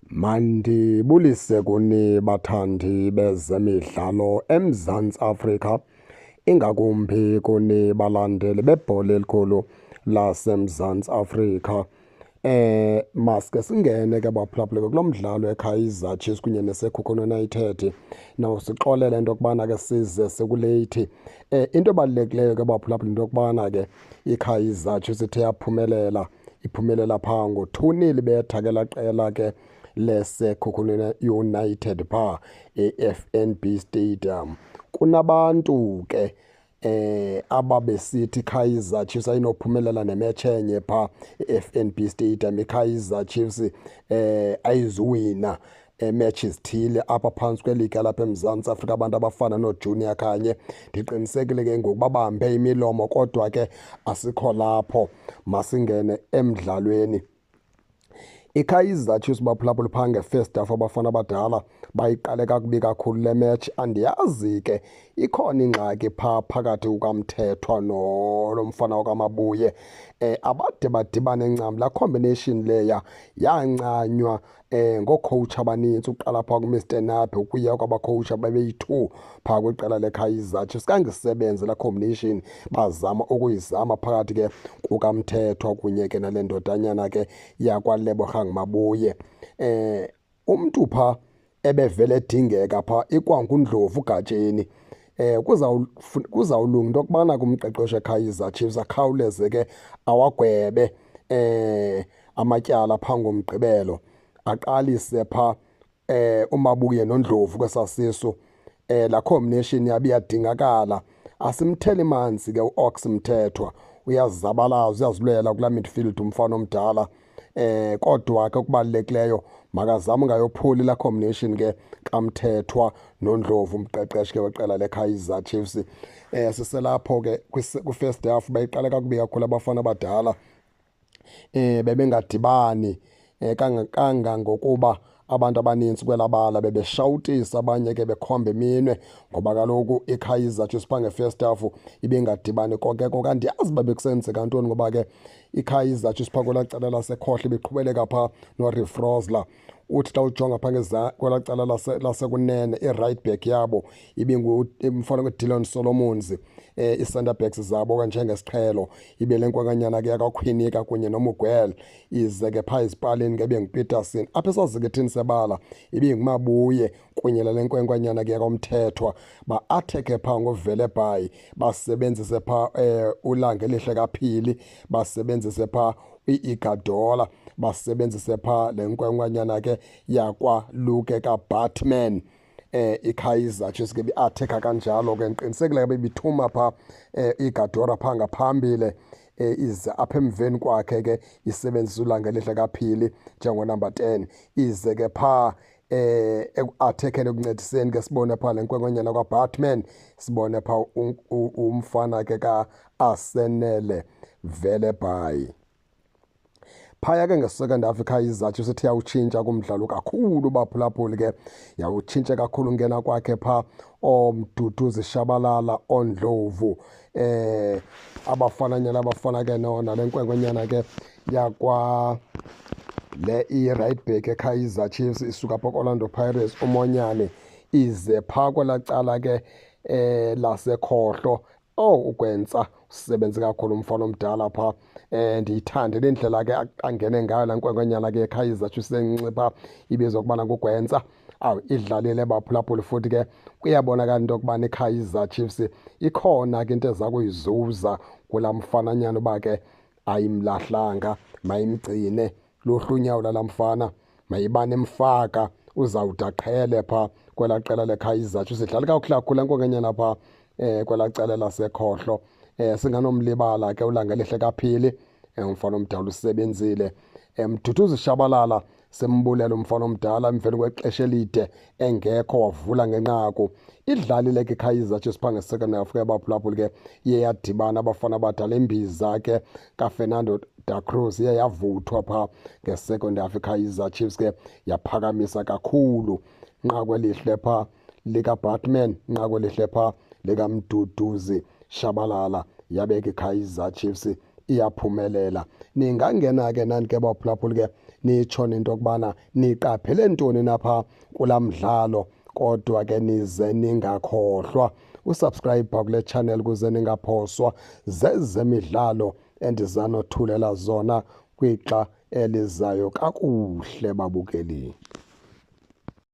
Mandibulise kuni bathandi bezemidlalo eMzantsi Afrika, ingakumbi kuni balandeli bebhola elikhulu laseMzantsi Afrika. Maske singene ke baphulaphuli kulo mdlalo weKaizer Chiefs kunye neSekhukhune United. Nawusixolele into yokubana ke size sekuleyithi. Into ebalulekileyo ke baphulaphuli into yokubana ke iKaizer Chiefs ithe yaphumelela, iphumelela phaa ngo-2-0 ibetha ke laa qela ke leSekhukhune United phaa e-FNB Stadium. Kunabantu ke ababesithi Kaizer Chiefs ayinophumelela nemetshi enye phaa e-FNB Stadium. IKaizer Chiefs ayizuwina match ezithile apha phantsi kweligi yalapha eMzantsi Afrika, abantu abafana nooJunior Khanye. Ndiqinisekile ke ngoku babambe imilomo, kodwa ke asikho lapho, masingene emdlalweni. IKaizer Chiefs baphulaphula phaa nge-first half abafana abadala bayiqale kakubi kakhulu le match. Andiyazi ke ikhona ingxaki phaa phakathi kukaMthethwa nolo mfana wakwaMabuye, abade badibane ncam. Laa combination leya yancanywa ngookhowutshi abanintsi, uqala phaa kuMr Nabi ukuya kwabakhowutshi ababeyi-2 phaa kwiqela leKaizer Chiefs. Khange isebenze laa combination, bazama ukuyizama phakathi ke kukaMthethwa kunye ke nale ndodanyana ke yakwaLebohang Mabuye. Umntu phaa ebevele edingeka phaa ikwanguNdlovu Gatsheni. Kuzawulunga into yokubana kumqeqeshi weKaizer Chiefs akhawuleze ke awagwebe amatyala phaa ngoMgqibelo, aqalise phaa uMabuye noNdlovu kwesasisu. Laa combination yabe iyadingakala. Asimtheli manzi ke uOx Mthethwa, uyazabalaza, uyazilwela kulaa midfield umfana omdala. Kodwa ke okubalulekileyo makazame ungayophuli laa combination ke kaMthethwa noNdlovu, umqeqeshi ke weqela leKaizer Chiefs. Siselapho ke kwi-first half bayiqale kakubi kakhulu abafana abadala. Bebengadibani kangangokuba abantu abanintsi kwelabala bebeshawutisa, abanye ke bekhomba iminwe, ngoba kaloku iKaizer Chiefs phaa nge-first half ibingadibani konke konke. Andiyazi uba bekusenzeka ntoni, ngoba ke iKaizer Chiefs phaa kwelaa cala lasekhohlo ibiqhubeleka phaa noReeve Frosler. Uthi xa ujonga phaa kwelaa cala lasekunene, i-right back yabo ibingumfana kaDillon Solomons. I-centre backs zabo ke njengesiqhelo ibe le nkwenkwenyana ke yakwaKwinika kunye noMuguel, ize ke phaa ezipalini ke ibe nguPeterson. Apha esazikithini sebala ibinguMabuye kunye nale nkwenkwenyana ke yakwaMthethwa. Ba-athekhe phaa ngoVelebayi, basebenzise phaa uLangelihle kaPhili, basebenzise phaa i-Igadola, basebenzise phaa le nkwenkwenyana ke yakwaLuke kaBatman. iKaizer Chiefs ke bi-athekha kanjalo ke, ndiqinisekile ke bebithuma phaa iGadora phaa ngaphambili, ize apha emveni kwakhe ke isebenzise uLangelihle kaPhili njengonumber 10, ize ke phaa eku-athekeni ekuncediseni ke sibone phaa le nkwenkwenyana kwaBatman, sibone phaa umfana ke ka-Asenele Velebayi. Phaya ke nge-second half iKaizer Chiefs ithe yawutshintsha kumdlalo kakhulu baphulaphuli ke, yawutshintsha kakhulu ngena kwakhe phaa oMduduzi Shabalala, oNdlovu, abafananyana abafana ke nale nkwenkwenyana ke yakwa le i-right back eKaizer Chiefs isuka phaa Orlando Pirates uMonyane, ize phaa kwelaa cala ke lasekhohlo. Oh, uGwentsa usebenze kakhulu umfana omdala phaa. Ndiyithande le ndlela ke angene ngayo laa nkwenkwenyana ke eKaizer Chiefs encinci phaa ibizwa ukubana nguGwentsa. Awu, idlalile baphulaphuli, futhi ke kuyabonakala into yokubana iKaizer Chiefs ikhona ke into eza kuyizuza kulaa mfananyana, uba ke ayimlahlanga, mayimgcine. Luhlu unyawo lalaa mfana, mayibane emfaka, uzawude aqhele phaa kwelaa qela leKaizer Chiefs. Idlala kakuhle kakhulu laa nkwenkwenyana phaa kwelaa cala lasekhohlo. Singanomlibala ke uLangelihle kaPhili, umfana omdala usebenzile. Mduduzi Shabalala simbulela umfana omdala emveni kwexesha elide engekho, wavula ngenqaku. Idlalile ke iKaizer Chiefs phaa nge-second half ke baphulaphuli ke, iye yadibana abafana abadala, imbiza ke kaFernando da Cruz iye yavuthwa phaa nge-second half. iKaizer Chiefs ke yaphakamisa kakhulu, nqaku elihle phaa likaBatman, nqaku elihle phaa likaMduduzi Shabalala, yabeka iKaizer Chiefs iyaphumelela. Ningangena ke nani ke baphulaphuli ke Nitsho into yokubana niqaphele ntoni napha kulaa mdlalo. Kodwa ke nize ningakhohlwa usubscribe kule channel kuze ningaphoswa zezemidlalo endizanothulela zona kwixa elizayo. Kakuhle, babukeli.